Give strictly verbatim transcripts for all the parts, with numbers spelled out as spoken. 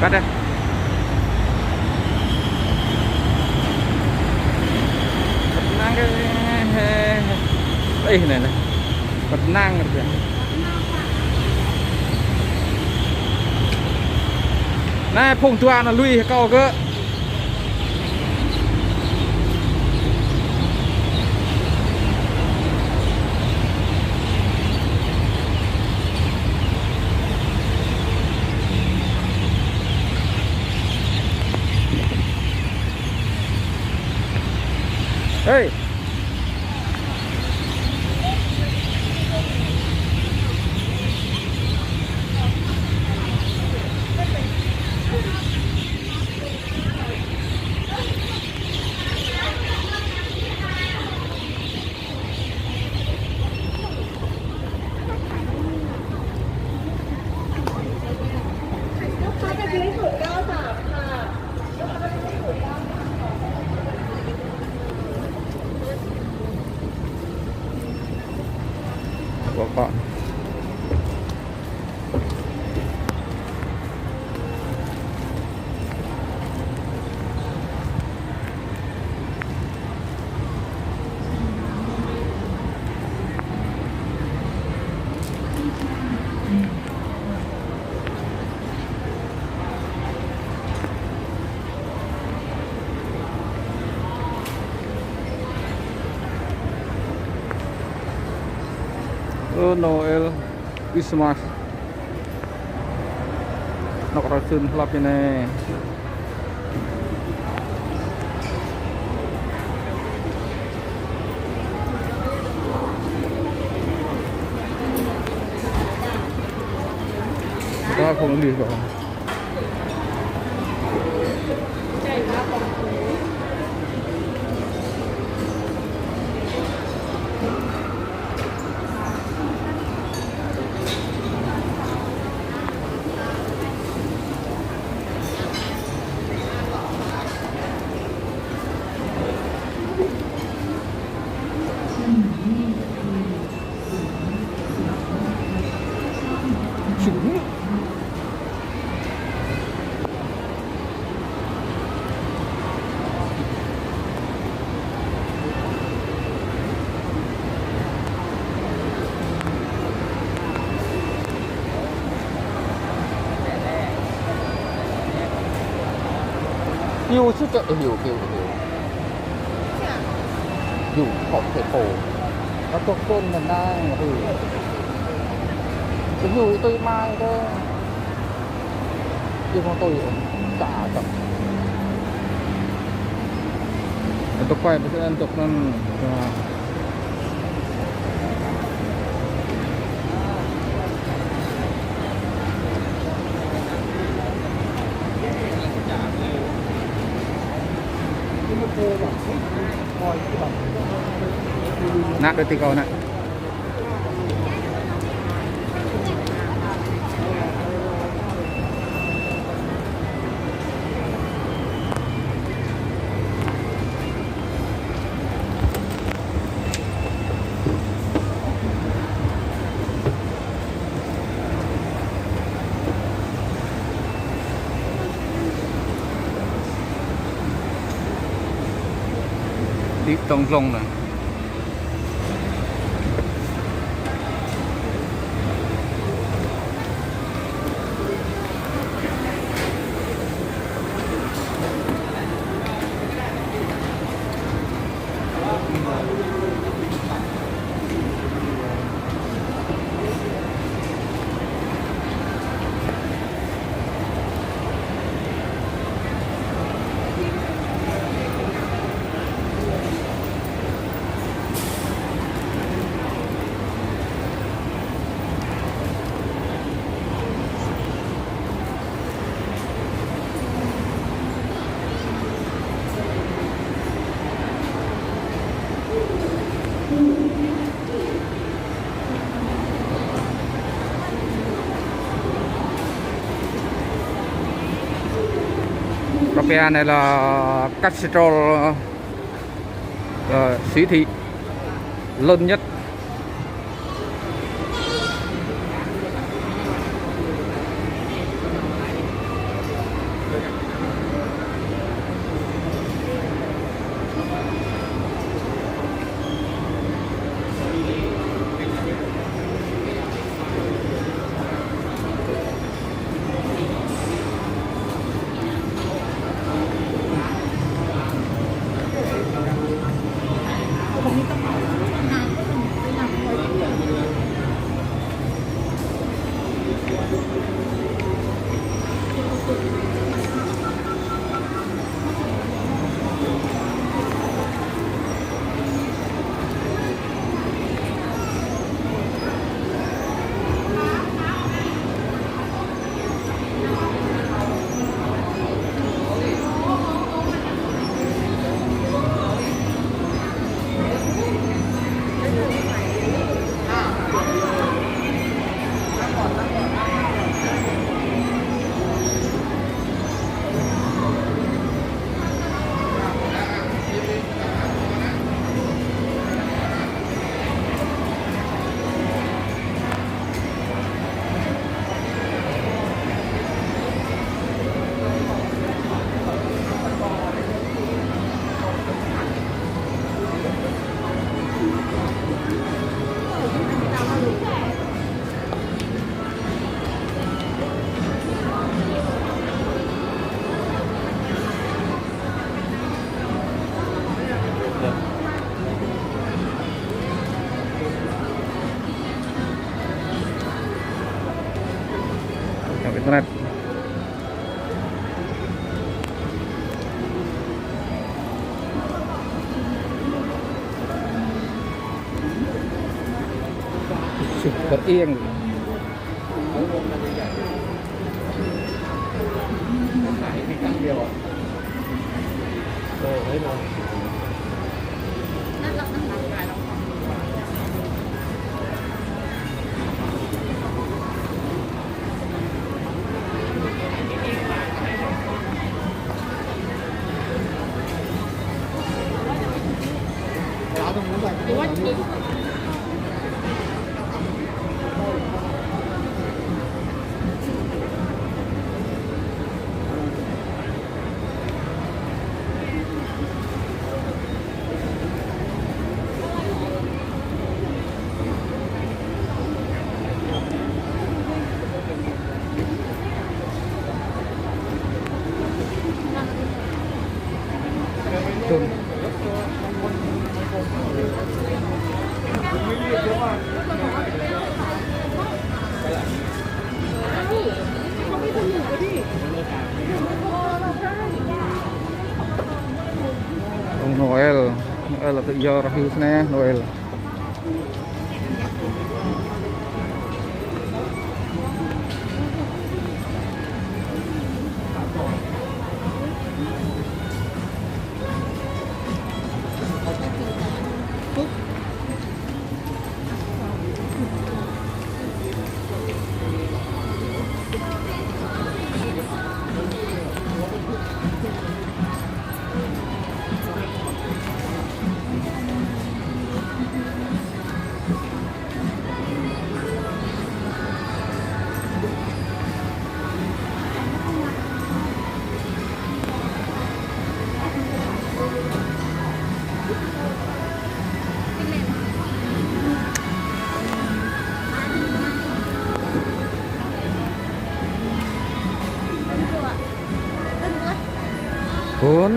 Kăt dah. Kăt năng kơ. Ih, anei, anei. Kăt năng kơ. Anei, phung dua anăn lui kâo kơ. Hey. Ơ, Noel, Christmas. Anôk arăng čhưn hlăp anei. Ba không đi rồi. Hiu sĭt, hiu, hiu, hiu. Hiu, hŏk thê pô. Nó tuh tôn năn nang, hiu. Hiu, tui mai tơ. Ih, mâo tui, ơ, ča čăp. Anôk quay, bơ anôk anăn. Nă, đuĕ ti kâo nă. Đi tông dlông nè. Kpia anei là cathedral, ờ, siêu thị lớn nhất. Internet. Super iêng. Ông Noel, Noel là tự do rồi, hư snè Noel. Ƀuôn.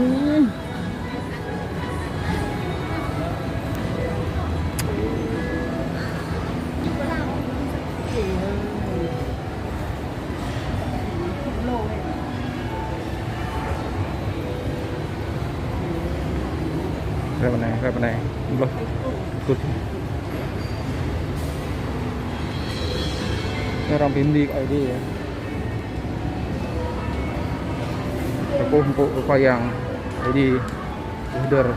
Rep anei, rep anei. Blŏh. Kŭt. Anei arăng bi mni kơ Aê Diê. Kkuh mpŭ kơ Khua Yang Aê Diê. Hdơr.